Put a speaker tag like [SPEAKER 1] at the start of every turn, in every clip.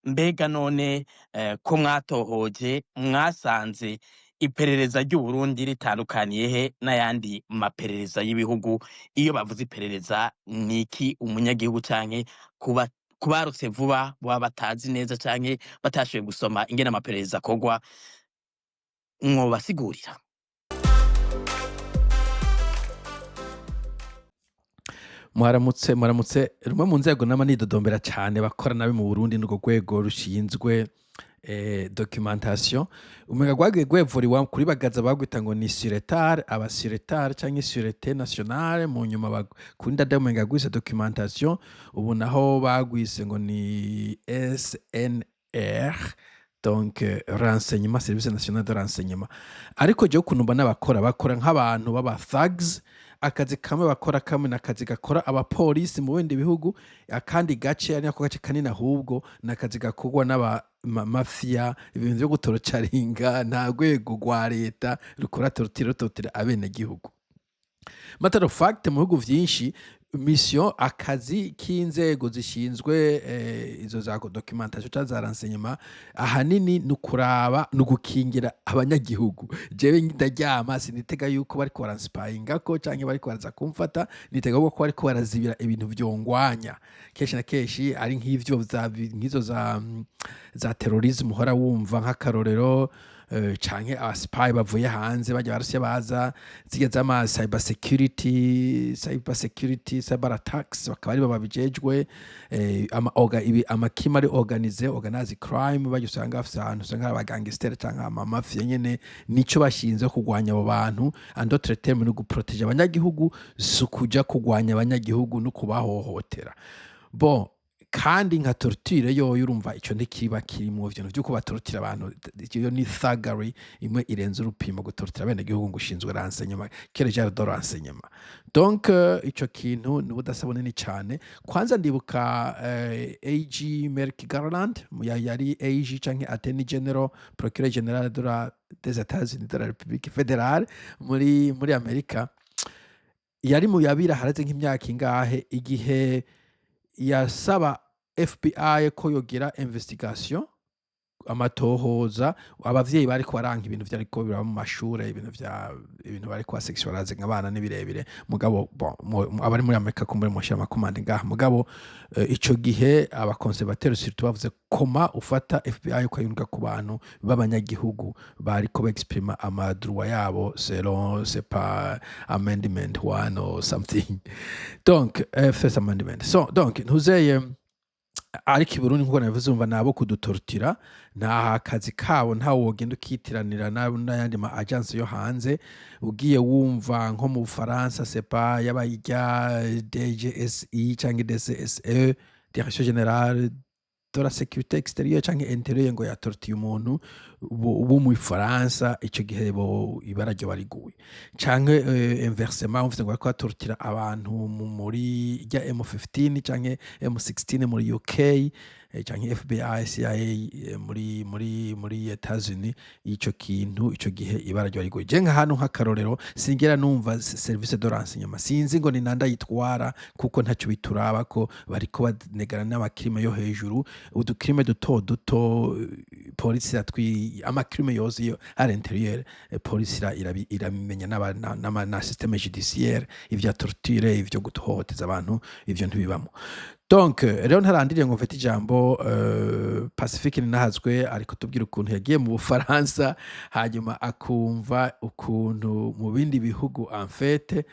[SPEAKER 1] Mbega none ko mwatohoje, mwasanze iperereza ry'u Burundi ritandukaniye he n'ayandi maperereza y'ibihugu? Iyo bavuze iperereza niki umunyagihugu canke kuba kubarutse vuba baba batazi neza canke batashoboye gusoma ingene amaperereza akorwa, mwobasigurira?
[SPEAKER 2] Mwaramutse, mwaramutse. Rumwe mu nzego nama nidodombera cane bakora nabi mu Burundi n'urwo rwego rushinzwe documentation. Umenga rwagiye rwevuriwa kuri Bagaza, bagwita ngo ni sûreté, aba sûreté canke sûreté nationale. Mu nyuma kuri Ndadaye umenga gwise documentation, ubu naho bagwise ngo ni SNR, donc renseignement, service national de renseignement. Ariko jewe ukuntu mbona bakora, bakora nk'abantu b'aba thugs. Akazi kamwe bakora kamwe nakazi gakora abapolisi mu bindi bihugu, akandi gace ari nako gace kanini ahubwo nakazi gakorwa n'aba mafia, ibintu vyo gutorocaringa. Nta rwego rwa leta rukora torture, rutotera abenegihugu. Matter of fact, mu bihugu vyinshi mission, akazi k'inzego zishinzwe izo za documentation canke za renseignement, ahanini ni ukuraba, ni ugukingira abanyagihugu. Jewe ndaryama, sinitega yuko bariko baranspayingako canke bariko baraza kumfata, nitega ko bariko barazibira ibintu vyongwanya. Kenshi na kenshi ari nk'ivyo nk'izo za terrorisme uhora wumva nk'akarorero, canke aba spy bavuye hanze, barya Abarusiya baza, zirya z'ama cyber security, cyber attacks, bakaba aribo babijejwe. Ama orga, ibi ama crime ari organisé, organized crime, barya usanga bafise ahantu usanga hari aba gangster canke ama mafia nyene, nico bashinzwe, kurwanya abo bantu. En d'autres termes, ni guproteger abanyagihugu, si ukuja kurwanya abanyagihugu no kubahohotera. Bon, kandi nka torture yoyo, urumva ico ntikiba kirimwo. Ivyo vy'uko batorotira abantu, iyo ni thuggery imwe irenze urupimo, gutorotira abenegihugu ngo ushinzwe renseignement. Quel genre de renseignement? Donc ico kintu ni ubudasa bunini cane. Kwanza ndibuka AG Merrick Garland, yari AG canke Attorney General, Procureur General de la des États-Unis de la République fédérale muri Amerika, yari mu yabira haraze nk'imyaka ingahe, igihe yasaba FBI ko yogira investigation, amatohoza, abavyeyi bariko baranka ibintu vyariko biraba mu mashure, ibintu vya ibintu bariko basexualizinga abana ni birebire. Mugabo bon, abari muri Amerika kumbure mushira amakomande ngaha. Mugabo ico gihe aba conservateurs surtout bavuze koma ufata FBI ukayunga ku bantu b'abanyagihugu bariko exprima ama droit yabo selon, c'est pas, amendment one or something, donc first amendment. So donc ntuzeye. Ariko i Burundi, nkuko nabivuze, umva nabo kudutortira, nta kazi kabo, ntawe wogenda ukitiranira n'ayandi ma agence yo hanze. Ugiye wumva nko mu Bufaransa, sepa yaba irya DGSI canke DCSE, Direction Générale de la Sécurité Extérieure canke Intérieure, ngo yatortiye umuntu wo mu Faransa, ico gihe bo ibara ryo bariguye. Canke inversement, wumvise ngo bariko batortira abantu muri rya M15 canke M16 muri UK, canke FBI, CIA muri Etats-Unis, ico kintu ico gihe ibara ryo bariguye. Je nka hano nk'akarorero singera numva service de renseignement, sinzi ngo ni nanda yitwara, kuko ntaco bituraba ko bariko banegana n'ama crime yo hejuru. Udu crime duto duto, polisi iratwi, ama crime yose yo à l'intérieur, polisi irabimenya na système judiciaire. Ivya torture, ivyo guhohoteza abantu, ivyo ntibibamo. Donc rero ntarandiriye ngo mfate ijambo, Pacifique Ninahazwe ariko tubwira ukuntu yagiye mu Bufaransa, hanyuma akumva ukuntu mu bindi bihugu, en fait,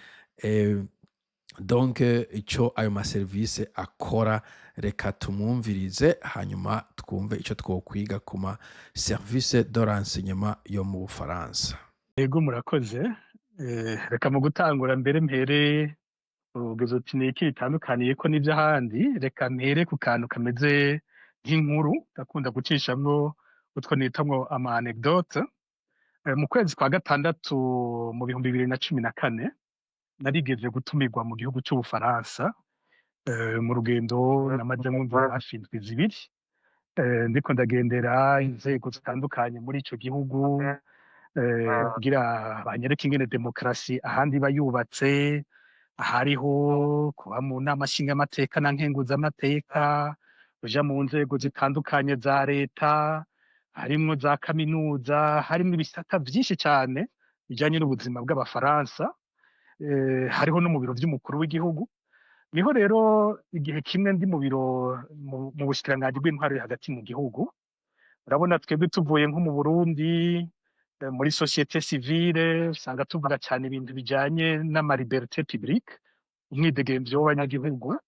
[SPEAKER 2] donc ico ayo maserivisi akora. Reka tumwumvirize, hanyuma twumve ico twokwiga ku ma service de renseignement yo mu Bufaransa.
[SPEAKER 3] Ego, murakoze. Reka mu gutangura mbere mpere, uvuze uti ni iki bitandukaniye ko n'ivy'ahandi, reka mpere ku kantu kameze nk'inkuru ndakunda gucishamwo, utwo nitamwo ama anecdote. Mu kwezi kwa gatandatu mu 2014 narigeze gutumirwa mu gihugu c'Ubufaransa, mu rugendo namazemwo hafi indwi 2, ndiko ndagendera inzego zitandukanye muri ico gihugu, kugira banyereke ingene demokarasi ahandi iba yubatse, hariho kuba mu nama nshingamateka na nkenguzamateka. Tuja mu nzego zitandukanye za leta, harimwo za kaminuza, harimwo ibisata vyinshi cane bijanye n'ubuzima bw'Abafaransa, hariho no mu biro vy'umukuru w'igihugu. Niho rero igihe kimwe ndi mu biro mu bushikiranganji bw'intwaro yo hagati mu gihugu, urabona twebwe tuvuye nko mu Burundi, muri société civile usanga tuvuga cane ibintu bijanye n'ama liberté publique, umwidegemvyo w'abanyagihugu.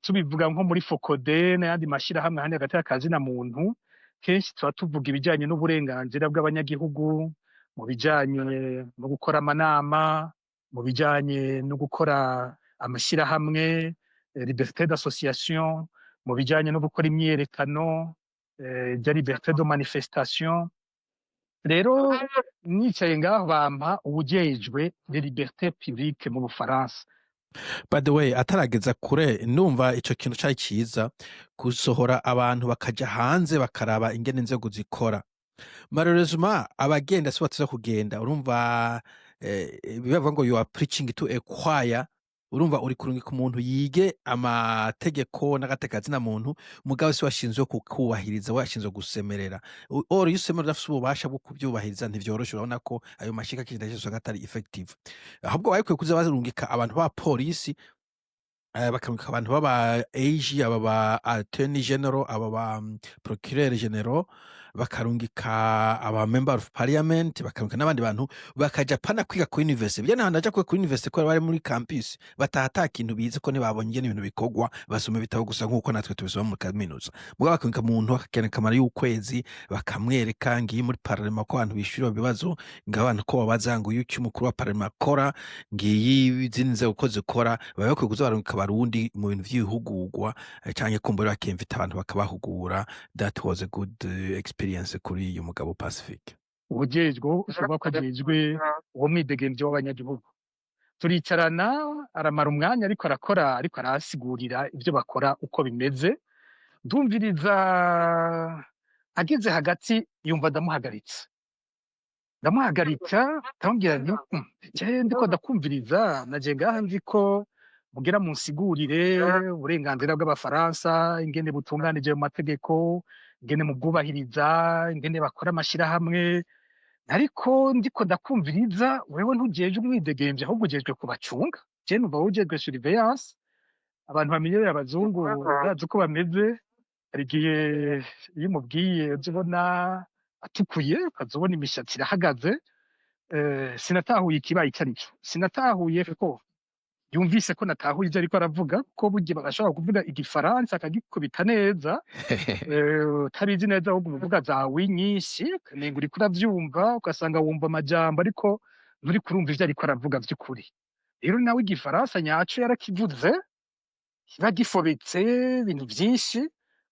[SPEAKER 3] Tubivuga nko muri FOCODE n'ayandi mashirahamwe ahandi hagati y'akazina muntu, kenshi tuba tuvuga ibijanye n'uburenganzira bw'abanyagihugu mu bijanye no gukora amanama, mu bijanye no gukora amashirahamwe, liberté d'association, mu bijanye no gukora imyiyerekano, rya liberté de manifestation. Rero nicaye ngaho bampa uwujejwe les libertés publiques mu Bufaransa.
[SPEAKER 2] By the way, atarageza kure, ndumva ico kintu cari ciza, gusohora abantu bakaja hanze bakaraba ingene inzego zikora. Malheureusement, abagenda si bateza kugenda. Urumva, bibavuga ngo "you are preaching to a choir". Urumva, uri kurungika umuntu yige amategeko n'agatekazina muntu, mugabo si washinzwe kukubahiriza, we ashinzwe gusemerera. Or iyo usemerera udafise ububasha bwo kuvyubahiriza, ntivyoroshe. Urabona ko ayo mashika kenshi na kenshi usanga atari effective. Ahubwo bakwiye kuza barungika abantu b'abapolisi, bakarungika abantu b'aba AG, aba ba attorney general, aba ba procureur general, bakarungika aba member of parliament, bakarungika n'abandi bantu bakaja pana kwiga ku university. Bijya n'ahantu baja kwiga kuri university kubera bari muri campus, bataha ata kintu bize, ko ntibabonye ingene ibintu bikorwa, basoma ibitabo gusa nk'uko natwe tubisoma muri kaminuza. Mugabo bakarungika umuntu akagenda akamara y'ukwezi, bakamwereka ngiyi muri parlement ko abantu bishura ibibazo, ngaho abantu ko babaza ngo iyo icyo umukuru wa parlement akora, ngiyi izindi nzego uko zikora. Baba bakwiye kuza barungika Abarundi mu bintu vy'ibihugurwa, canke kumbura bakimvita abantu bakabahugura. That was a good experience kuri uyu mugabo Pacifique.
[SPEAKER 3] Uwujejwe, ushobora ko ajejwe uwo mwidegemvyo w'abanyagihugu, turicarana, aramara umwanya ariko arakora, ariko arasigurira ivyo bakora uko bimeze. Ndumviriza, ageze hagati yumva ndamuhagaritse. Ndamuhagarika, ndamubwira nti: "Je ndiko ndakumviriza, naje ngaha nzi ko mugira munsigurire uburenganzira bw'Abafaransa, ingene butunganije mu mategeko, ingene mubwubahiriza, ingene bakora amashirahamwe, ariko ndiko ndakumviriza, wewe ntujejwe umwidegemvyo, ahubwo ujejwe kubacunga. Je numva wowe ujejwe surveillance." Abantu bamenyereye abazungu bazi uko bameze. Hari igihe iyo umubwiye uza ubona atukuye, ukaza ubona imishatsi irahagaze. Sinatahuye ikibaye ico arico. Sinatahuye ko yumvise ko natahuye ivyo ariko aravuga, ko burya barashobora kuvuga igifaransa akagikubita neza, utabizi neza, ahubwo uvuga za oui nyinshi, ukamenga uriko uravyumva, ugasanga wumva amajambo ariko nturiko urumva ivyo ariko aravuga vy'ukuri. Rero nawe igifaransa nyaco yarakivuze, kiba gifobetse ibintu vyinshi,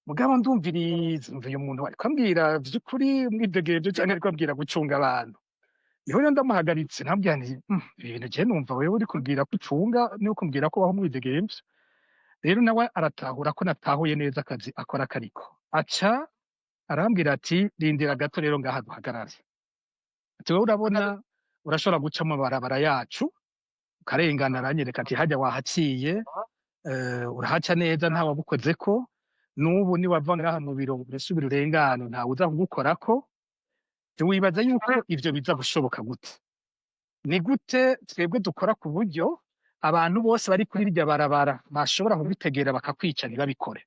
[SPEAKER 3] mugabo ndumviriza, umva uyu muntu ariko ambwira vy'ukuri umwidegemvyo canke ariko ambwira gucunga abantu? Niho rero ndamuhagaritse, ndamubwira nti: "Ibi bintu je numva wewe uri kumbwira ko ucunga, niwe kumbwira ko ubaho umwidegemvyo." Rero nawe aratahura ko natahuye neza akazi akora kariko. Aca arambwira ati: "Rindira gato rero ngaha duhagarare. Ati: "Wewe urabona urashobora guca mu mabarabara yacu ukarengana." Aranyereka ati: "Harya wahaciye, urahaca neza, ntawagukozeko. N'ubu niwava ngaha mu biro urasubira urengane, ntawe uza kugukorako. Wibaza yuko ivyo biza gushoboka gute? Ni gute twebwe dukora ku buryo abantu bose bari kuri irya barabara bashobora kugutegera bakakwica ntibabikore?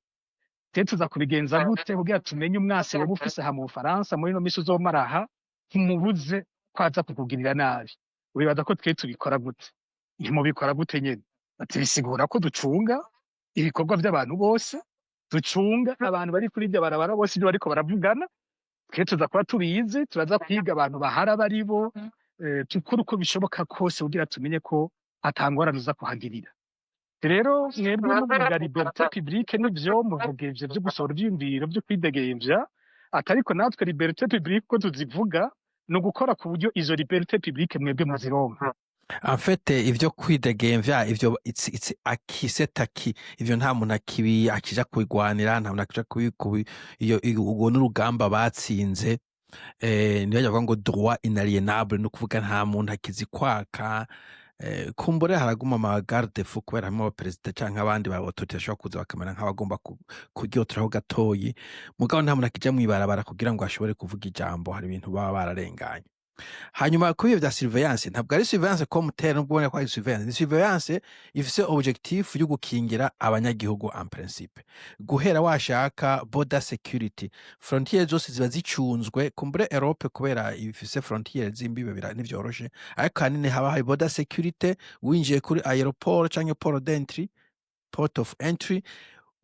[SPEAKER 3] Twe tuza kubigenza gute kugira tumenye umwasi woba ufise aha mu Bufaransa muri ino misi uzomara aha, ntumubuze ko aza kukugirira nabi? Wibaza ko twe tubikora gute? Ntimubikora gute nyene?" Ati: "Bisigura ko ducunga ibikorwa vy'abantu bose, ducunga abantu bari kuri irya barabara bose, ivyo bariko baravugana twe tuza kuba tubizi. Turaza kwiga abantu bahara baribo, dukore uko bishoboka kose kugira tumenye ko ata ngorane uza kuhagirira. Rero mwebwe muvuga liberté publique, nivyo muvuga ivyo vyo gusohora ivyiyumviro, vyo kwidegemvya, atariko natwe liberté publique uko tuzivuga ni ugukora ku buryo izo liberté publique mwebwe muzironka."
[SPEAKER 2] En fait, ivyo kwidegemvya, ivyo it's acquis, c'est acquis. Ivyo nta muntu akibi akija kubigwanira, nta muntu akija kubi iyo urwo n'urugamba batsinze. Niyo bavuga ngo droit inaliénable, ni ukuvuga nta muntu akizi kwaka. Kumbure haraguma ama garde-fou kubera harimwo abaperezida canke abandi ba autorité bashobora kuza bakamera nk'abagomba kuryotoraho gatoyi, mugabo nta muntu akija mw'ibarabara kugira ngo ashobore kuvuga ijambo, hari ibintu baba bararenganye. Hanyuma kuri ivyo vya surveillance, ntabwo ari surveillance comme telle, nubwo ubona ko ari surveillance, ni surveillance ifise objectif yo gukingira abanyagihugu en principe. Guhera washaka border security, frontière zose ziba zicunzwe. Kumbure Europe kubera ifise frontière z'imbibe ntivyoroshe, ariko ahanini haba hari border security. Winjiye kuri aéroport canke port d'entry, port of entry,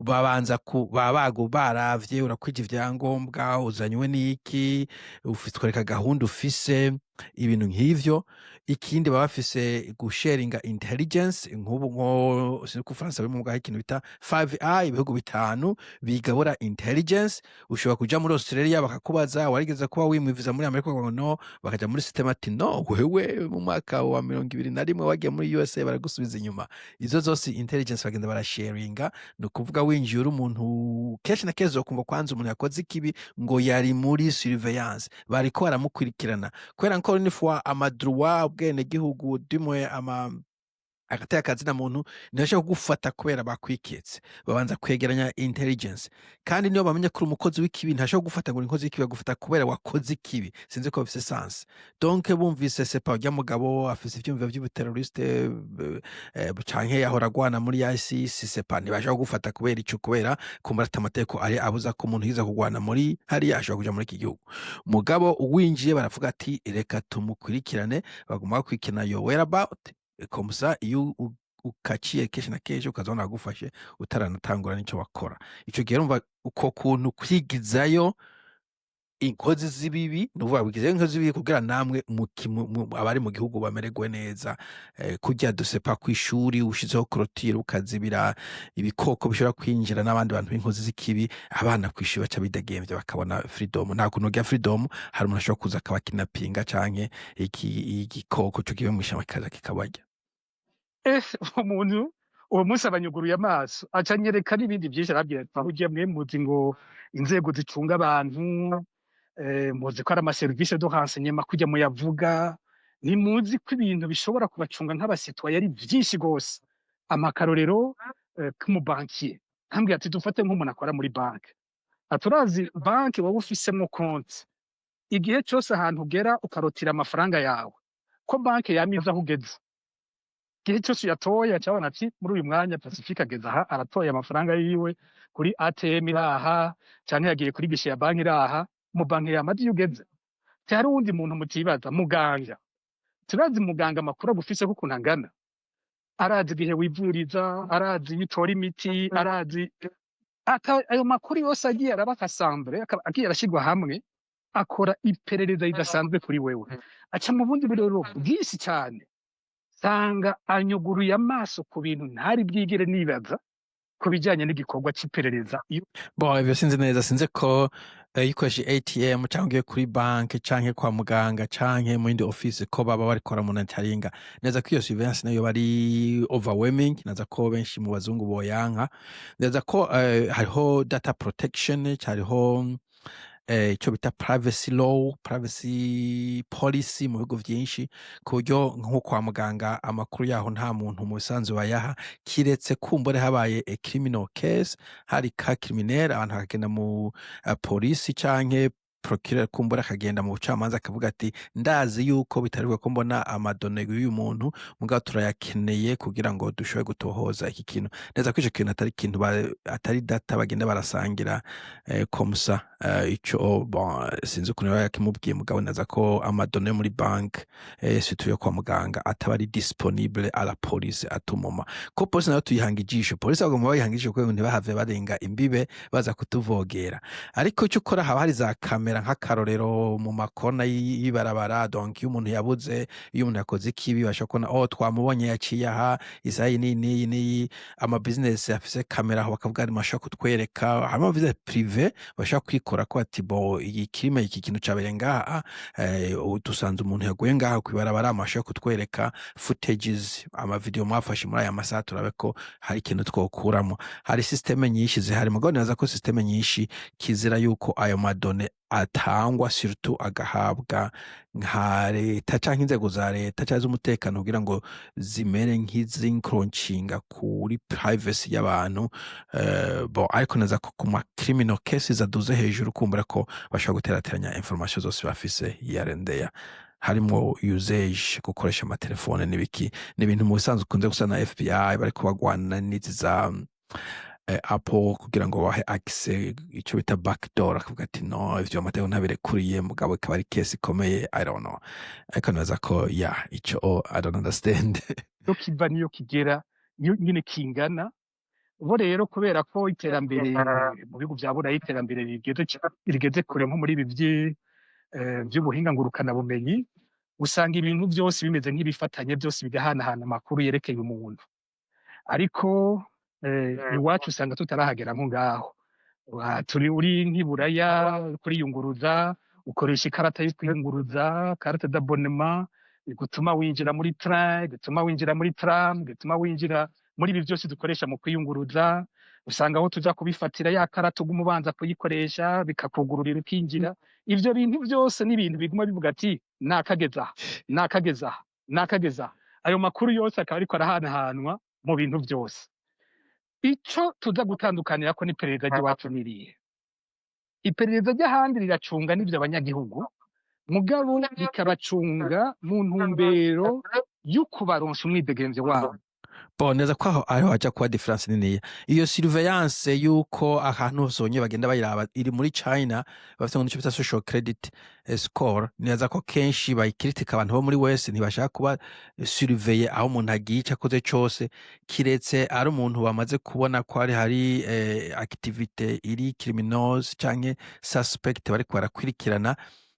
[SPEAKER 2] babanza ku baba baravye urakwije ivyangombwa, uzanywe n'iki, utwereka gahunda ufise, ibintu nk'ivyo. Ikindi, baba bafise gusharinga intelligence. Nk'ubu nko sinzi ko Ubufaransa buri mu bwaho ikintu bita Five Eye, ibihugu bitanu bigabura intelligence. Ushobora kuja muri Australia bakakubaza: "Warigeze kuba wimwiviza muri Amerika?" Ukavuga no, bakaja muri system ati: "No, wewe mu mwaka wa 21 wagiye muri USA." Baragusubiza inyuma. Izo zose intelligence bagenda barasharinga. Ni ukuvuga winjiye uri umuntu, kenshi na kenshi ukumva kwanza umuntu yakoze ikibi ngo yari muri surveillance, bariko baramukurikirana, kubera encore une fois ama droit, ubwenegihugu dimwe, ama agateka kazina muntu, ntibashobora kugufata kubera bakwiketse. Babanza kwegeranya intelligence, kandi niyo bamenye ko uri umukozi w'ikibi, ntashobora kugufata ngo uri inkozi y'ikibi, bagufata kubera wakoze ikibi. Sinzi ko bifise sens. Donc bumvise sepa urya mugabo afise ivyumviro vy'ubuterroriste canke yahora agwana muri ISIS, sepa ntibashobora kugufata kubera ico, kubera kumbura ata amategeko ari abuza ko umuntu yiza kugwana muri hariya ashobora kuja muri iki gihugu. Mugabo uwinjiye baravuga ati: "Reka tumukurikirane." Baguma bakurikirana your whereabout. Comme ça iyo ukaciye kenshi na kenshi ukazabona bagufashe utaranatangura n'ico wakora. Ico gihe urumva uko kuntu kwigizayo inkozi z'ibibi, ni ukuvuga wigizayo inkozi z'ibibi kugira namwe abari mu gihugu bamererwe neza. Kurya dusepa kw'ishuri ushizeho clôture, ukazibira ibikoko bishobora kwinjira n'abandi bantu b'inkozi z'ikibi, abana kw'ishuri baca bidegemvya, bakabona freedom. Nta kuntu ugira freedom hari umuntu ashobora kuza akabakinapinga canke igikoko co kiba mw'ishamba kikaza kikabarya.
[SPEAKER 3] Umuntu uwo munsi abanyuguruye amaso, aca anyereka n'ibindi byinshi, arabwira ati: "Aho ugiye mwe muzi ngo inzego zicunga abantu, muzi ko ari amaserivisi de renseignement, kujya muyavuga, ntimuzi ko ibintu bishobora kubacunga nk'abasitwaye ari byinshi gose." Amakarorero k'umubankiye, nkambwira ati: "Dufate nk'umuntu akora muri banki, aturazi banki wowe ufisemwo konti, igihe cyose ahantu ugera ukarotira amafaranga yawe, ko banki yama izi aho ugeze igihe cyose uyatoye, acabona ati muri uyu mwanya Pacifique ageze aha, aratoye amafaranga yiwe kuri ATM iraha, canke yagiye kuri guichet ya banki iraha." Mu banki yama iyo ugeze. Hari uwundi muntu mutibaza, muganga. Turazi muganga amakuru agufise ukuntu angana, arazi igihe wivuriza, arazi iyo utora imiti, arazi ayo makuru yose agiye araba akasambure, agiye arashirwa hamwe, akora iperereza ridasanzwe kuri wewe. Aca mu bundi burero bwinshi cyane, sanga anyuguruye amaso ku bintu ntari bwigere nibaza ku bijyanye n'igikorwa cy'iperereza iyo
[SPEAKER 2] Bon, ivyo sinzi neza, sinzi ko iyo ukoresheje ATM canke ugiye kuri banki canke kwa muganga canke mu yindi office ko baba bariko baramonitoringa neza, ko iyo surveillance nayo bari overwhelming. Naza ko benshi mu bazungu boyanka. Neza ko hariho data protection, hariho ico bita privacy law, privacy policy mu bihugu vyinshi, ku buryo nko kwa muganga amakuru yaho nta muntu mu bisanzwe bayaha, kiretse kumbure habaye a criminal case, hari cas criminel, abantu bakagenda mu polisi canke procureur, kumbura akagenda mu bucamanza akavuga ati: "Ndazi yuko bitaribwa ko mbona ama données y'uyu muntu, mugabo turayakeneye kugira ngo dushobore gutohoza iki kintu." Neza ko ico kintu atari ikintu atari data bagenda barasangira comme ça. Ico bon, sinzi ukuntu yaba yakimubwiye, mugabo naza ko ama données muri bank, surtout yo kwa muganga, ataba ari disponible à la police à tout moment, ko polisi nayo tuyihanga ijisho. Polisi bagomba bayihanga ijisho kugira ngo ntibahave barenga imbibe baza kutuvogera. Ariko icyo ukora, haba hari za kamera, nk'akarorero mu makona y'ibarabara. Donc iyo umuntu yabuze, iyo umuntu yakoze ikibi, bashobora kubona: "Oh, twamubonye yaciye aha isaha iyi n'iyi n'iyi n'iyi." Ama business afise kamera aho, bakavuga ati: "Mashobora kutwereka." Harimo ama business privé bashobora kwikora ko ati: "Bo iyi crime, iki kintu cabereye ngaha, dusanze umuntu yaguye ngaha kw'ibarabara, mashobora kutwereka footages, ama video mwafashe muri aya masaha, turabe ko hari ikintu twokuramo." Hari système nyinshi zihari, mugabo nibaza ko système nyinshi kizira yuko ayo ma données Atangwa surtout agahabwa nka leta canke inzego za leta canke z'umutekano kugira ngo zimere nk'izincrochinga kuri privacy y'abantu. Bon, ariko naza ko ku ma criminal cases aduze hejuru, kumbura ko bashobora guterateranya information zose bafise here and there, harimwo usage, gukoresha amatelefone n'ibiki. Ni ibintu mu bisanzwe ukunze gusa na FBI bariko bagwana n'izi za Apple kugira ngo bahe access, ico bita backdoor, akavuga ati: "No, ivyo amategeko ntabirekuriye." Mugabo ikaba ari case ikomeye, I don't know, ariko nibaza ko, yeah, ico, oh, I don't understand.
[SPEAKER 3] Iyo kiva niyo kigera, niyo nyine kingana. Bo rero, kubera ko iterambere mu bihugu vya Burayi, iterambere rigeze kure, nko muri ibi vy'ubuhinga ngurukanabumenyi, usanga ibintu vyose bimeze nk'ibifatanye, byose bigahanahana amakuru yerekeye umuntu. Ariko iwacu usanga tutarahagera nko ngaho. Turi uri nk'iburaya kuriyunguruza, ukoresha ikarata yo kwiyunguruza, carte d'abonnement, igutuma winjira muri train, igutuma winjira muri tram, igutuma winjira muri ibi byose dukoresha mu kwiyunguruza. Usanga aho tuja kubifatira, ya karata uguma ubanza kuyikoresha, bikakugururira ukinjira. Ivyo bintu byose ni ibintu biguma bivuga ati: "Nakageze aha, nakageze aha, nakageze aha." Ayo makuru yose akaba ariko arahanahanwa mu bintu byose. Ico tuza gutandukanira ko n'iperereza ry'iwacu nirihe? Iperereza ry'ahandi riracunga n'ivyo abanyagihugu, mugabo rikabacunga mu ntumbero yo kubaronsa umwidegemvyo wabo.
[SPEAKER 2] Bon, neza ko aho ariho haja kuba difference niniya. Iyo surveillance yuko ahantu hose bonye bagenda bayiraba iri muri China, bafite ngo nico bita social credit score. Neza ko kenshi bayikritika, abantu bo muri wese ntibashaka kuba surveillé aho umuntu agiye, ico akoze cose, kiretse ari umuntu bamaze kubona ko hari activité iri criminose canke suspect bariko barakwirikirana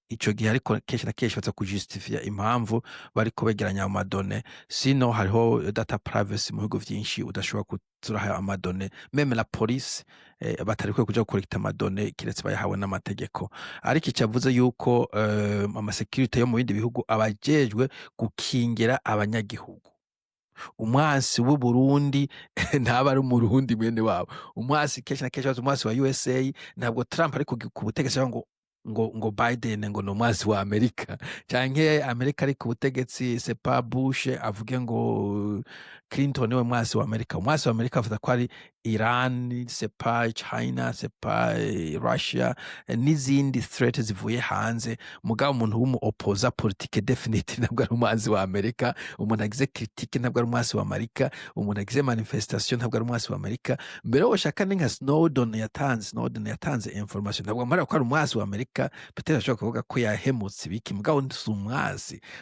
[SPEAKER 2] ico gihe. Ariko kenshi na kenshi baza kujustifia impamvu bariko begeranya ayo ma données. Sino hariho data privacy mu bihugu vyinshi, udashobora kuzuraha ama données. Même la police batarikwiye kuja gukolekta ama données kiretse bayahawe n'amategeko. Ariko ico avuze yuko ama sécurité yo mu bindi bihugu abajejwe gukingira abanyagihugu, umwansi w'Uburundi ntaba ari Umurundi mwene wabo. Umwansi kenshi na kenshi baza umwansi wa USA, ntabwo Trump ari ku butegetsi ngo Biden ngo ni umwansi wa Amerika, canke Amerika ari ku butegetsi, c'est pas Bush, avuge ngo Clinton niwe mwansi wa Amerika. Umwansi wa Amerika avuga ko ari Iran, c'est pas China, c'est pas Russia, n'izindi threat zivuye hanze. Mugabo umuntu w'umu opposant politique definitely ntabwo ari umwansi wa Amerika. Umuntu agize critique ntabwo ari umwansi wa Amerika. Umuntu agize manifestation ntabwo ari umwansi wa Amerika. Mbere woshaka ni nka Snowden yatanze information, ntabwo amara ko ari umwansi wa Amerika. Peut-être ashobora kuvuga ko yahemutse ibiki, mugabo si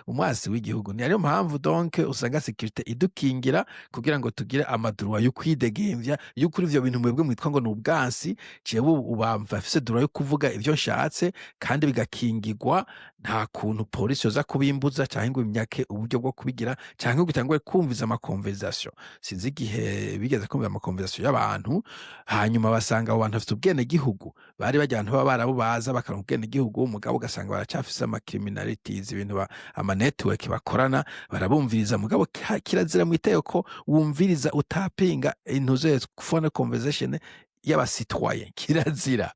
[SPEAKER 2] umwansi w'igihugu. Ni ariyo mpamvu donc usanga sécurité idukingira kugira ngo tugire ama droits yo kwidegemvya, yo kuri ivyo bintu mwebwe mwitwa ngo ni ubwansi. Jewe ubamva afise droit yo kuvuga ivyo nshatse kandi bigakingirwa. Nta kuntu polisi yoza kubimbuza canke ngo imyake uburyo bwo kubigira, canke ngo itangure kumviza ama conversation. Sinzi igihe bigeze kumva ama conversation y'abantu, hanyuma basanga abo bantu bafite ubwenegihugu, bari bajya abantu b'abarabu baza bakaronka ubwenegihugu, umugabo ugasanga baracafise ama criminalities, ibintu ama network bakorana, barabumviriza. Mugabo kirazira mu itegeko wumviriza, utapinga intuze phone conversation y'aba citoyen, kirazira.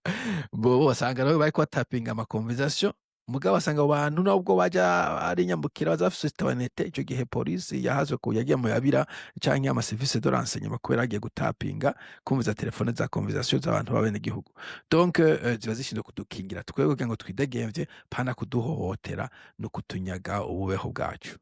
[SPEAKER 2] Bo basanga nabo bariko batapinga ama conversation, mugabo basanga abo bantu nubwo baja ari nyambukira, baza bafise citoyenneté. Ico gihe polisi yahazwe ku yagiye mu yabira canke ama service de renseignement kubera agiye gutapinga, kumviza telefone za conversation z'abantu b'abenegihugu. Donc ziba zishinzwe kudukingira twebwe kugira ngo twidegemvye, pana kuduhohotera no kutunyaga ububeho bwacu.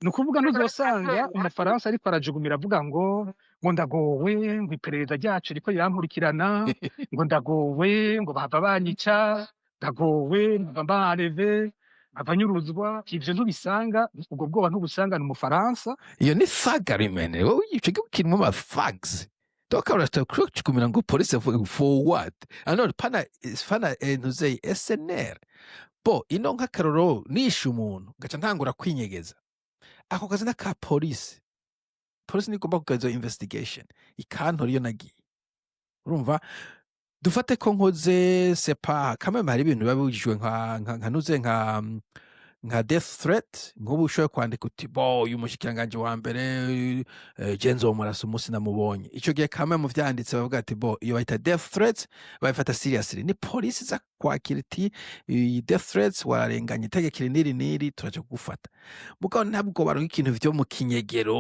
[SPEAKER 3] Ni ukuvuga ntuzosanga Umufaransa ariko arajugumira avuga ngo ndagowe, ngo iperereza ryacu riko rirankurikirana, ngo ndagowe, ngo bahava banyica, ndagowe, mpava mbareve, mpava nyuruzwa. Ivyo ntubisanga, ubwo bwoba ntubusanga Umufaransa.
[SPEAKER 2] Iyo ni thuggery, man. Wowe ico gihugu kirimwo ama thugs. Donc urashobora ngo police for what? Ano pana fana ntuzeye SNR bo ino. Nk'akarorero, nishe umuntu ngaca ntangura kwinyegeza, ako kazi n'aka polisi. Polisi nigomba kugira investigation ikantora iyo nagiye. Urumva, dufate ko nkoze sepa kameme, hari ibintu biba bibujijwe nka nuze nka Nka death threat, nk'ubu ushoboye kwandika uti: "Bo uyu mushikiranganji wa mbere, je nzomurasa umunsi namubonye." Ico gihe kamwe mu vyanditse bavuga ati: "Bo iyo bayita death threats, babifata seriously." Ni polisi iza kwakira iti: "Iyi death threats, wararenganye itegeko iri n'iri n'iri, turaja kugufata." Mugabo ntabwo baronka ikintu vyo mu kinyegero,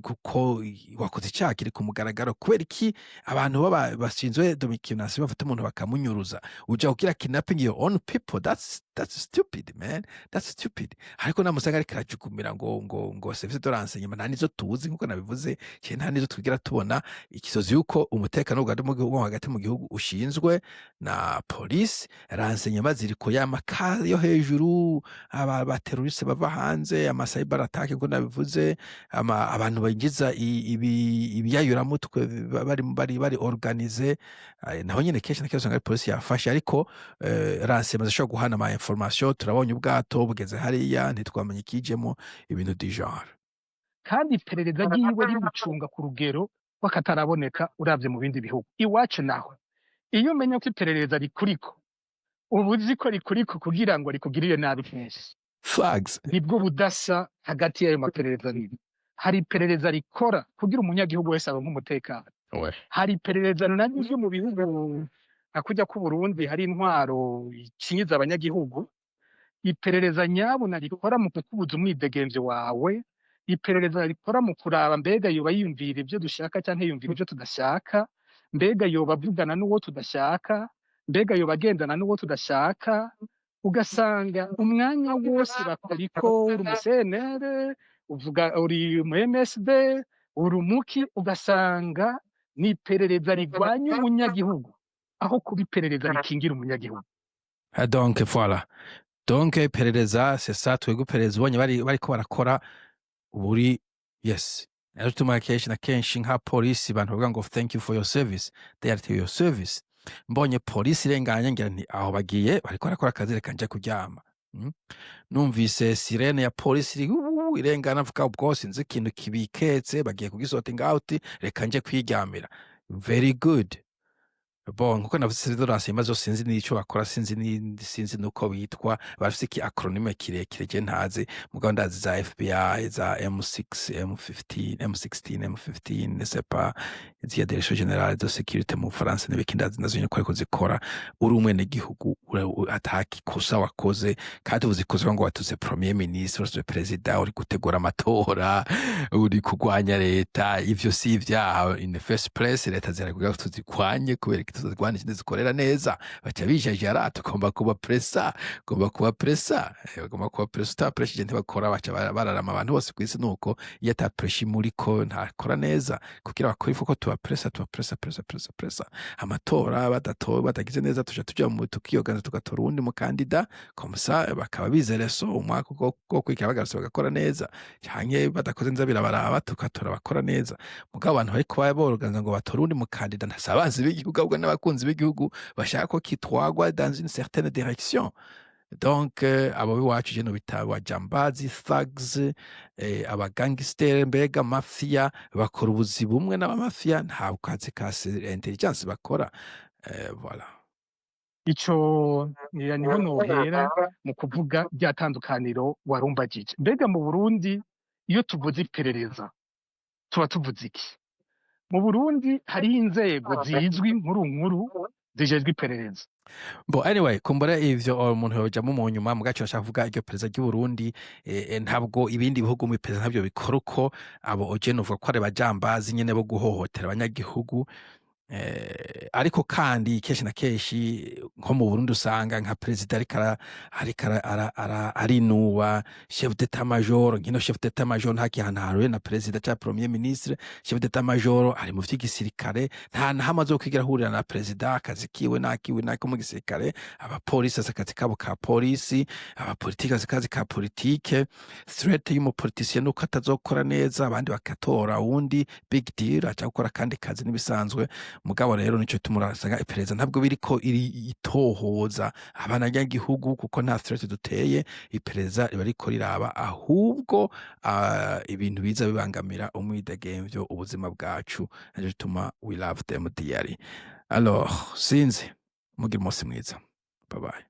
[SPEAKER 2] kuko wakoze icaha kiri ku mugaragaro. Kubera iki abantu baba bashinzwe domination bafata umuntu bakamunyuruza? Uja kugira kidnapping your own people? That's stupid, man, that's stupid. Ariko namusanga ariko arajugumira ngo service de renseignement, nta nizo tuzi. Nkuko nabivuze, ce nta nizo twigira tubona. Ikisozi yuko umutekano w'u mu gihugu, hagati mu gihugu, ushinzwe na polisi, renseignement ziri ku y'amaka yo hejuru, aba ba terroriste bava hanze, ama cyber attack, nkuko nabivuze, abantu binjiza ibiyayuramutwe bari organisé, naho nyene kenshi na kenshi usanga ari polisi yafashe. Ariko renseignement zishobora guhana ama information: "Turabonye ubwato bugeze hariya, ntitwamenya ikijemo," ibintu du genre.
[SPEAKER 3] Kandi iperereza ryiwe rimucunga ku rugero rw'akataraboneka uravye mu bindi bihugu. Iwacu naho, iyo umenya ko iperereza rikuriko, uba uzi ko rikuriko kugira ngo rikugirire nabi kenshi.
[SPEAKER 2] Flags.
[SPEAKER 3] Nibwo budasa hagati y'ayo maperereza abiri. Hari iperereza rikora kugira umunyagihugu wese aronke umutekano. Hari iperereza naryo ryo mu bihugu nka kurya k'Uburundi, hari intwaro icinyiza abanyagihugu, iperereza nyabuna rikora mu kukubuza umwidegemvyo wawe, iperereza rikora mu kuraba mbega yoba yiyumvira ivyo dushaka canke yiyumvira ivyo tudashaka, mbega yoba avugana n'uwo tudashaka, mbega yoba agendana n'uwo tudashaka. Ugasanga umwanya wose bakuriko, uri umu CNL, uvuga uri umu MSD, uri umuki, ugasanga ni iperereza rigwanya umunyagihugu aho kuba iperereza rikingira umunyagihugu.
[SPEAKER 2] Ah, donc voilà, donc iperereza, c'est ça. Twebwe iperereza ubonye bari bariko barakora uburi, yes. Naco gituma kenshi na kenshi nka polisi, abantu bavuga ngo "Thank you for your service." They are to your service. Mbonye polisi irenganye, ngira nti: "Aho bagiye bariko barakora akazi, reka nje kuryama." Numvise sirène ya polisi iri wuuu irengana, mvuga: "Ubwo sinzi ikintu kibiketse, bagiye kugisorting out, reka nje kwiryamira." Very good. Bon, nkuko navuze, service de renseignement zo sinzi n'ico bakora, sinzi nuko bitwa, barafise iki acronyme kirekire je ntazi. Mugabo ndazi za FBI, za M6, M15, M16, M15, ne sais pas, ziriya Direction Générale de Sécurité mu Bufaransa n'ibiki, ndazi nazo nyene ko ariko zikora. Uri umwenegihugu atakikosa wakoze, kandi uzikoze ngo watuze premier ministre, watuze president, uri gutegura amatora, uri kurwanya leta, ivyo si ivyaha in the first place. Leta zirakugira tuzikwanye kubera iki? Tuzirwanya ikindi zikorera neza, baca bijajara. Tugomba kuba pressa, tugomba kuba pressa, bagomba kuba pressa. Utapreshije ntibakora, baca bararama. Abantu bose kw'isi nuko, iyo ata pressure imuriko ntakora neza. Kugira bakore ifuko tuba pressa, tuba pressa, pressa, pressa, pressa. Amatora badatowe, batagize neza, tuja tuja mu tukiyoganza, tugatora uwundi mukandida, comme ça bakaba bizere so umwaka wo kwikira, bagarutse bagakora neza, canke badakoze neza birabaraba, tugatora abakora neza. Mugabo abantu bariko boroganza ngo batore uwundi mukandida ntasi abanzi b'igihugu, ahubwo n'abakunzi b'igihugu bashaka ko kitwagwa dans une certaine direction. Donc abo b'iwacu je nobita abajambazi, thugs, abagangster, mbega mafia. Bakora ubuzi bumwe n'abamafia, nta kazi ka intelligence bakora. Voilà.
[SPEAKER 3] Ico niho nohera mu kuvuga rya tandukaniro warumbagije. Mbega mu Burundi, iyo tuvuze iperereza, tuba tuvuze iki? Mu Burundi hariho inzego zizwi nkuru nkuru zijejwe iperereza.
[SPEAKER 2] Bo, anyway, kumbura ivyo umuntu yojamo mu nyuma. Mugaco ashaka kuvuga iryo perereza ry'u Burundi, ntabwo ibindi bihugu mu iperereza ntabyo bikora uko. Abo oje novuga ko ari abajambazi nyene bo guhohotera abanyagihugu. Ariko kandi kenshi na kenshi nko mu Burundi usanga nka perezida ariko arinuba chef d'état major. Nkino chef d'état major nta kintu ahuriye na perezida canke premier ministre. Chef d'état major ari mu vy'igisirikare, nta na hamwe azokwigira ahurira na perezida. Akazi kiwe nakiwe nako mu gisirikare. Abapolisi bafise akazi kabo ka polisi, abapolitike bafise akazi ka politike. Threat y'umupoliticien nuko atazokora neza, abandi bakatora uwundi, big deal, aca gukora akandi kazi n'ibisanzwe. Mugabo rero nico gituma urasanga iperereza ntabwo biriko iri itohoza abanyagihugu, kuko nta threat duteye. Iperereza riba riko riraba ahubwo ibintu biza bibangamira umwidegemvyo, ubuzima bwacu. Nico gituma we love them dearly. Alors sinzi, mugire umunsi mwiza, bye bye.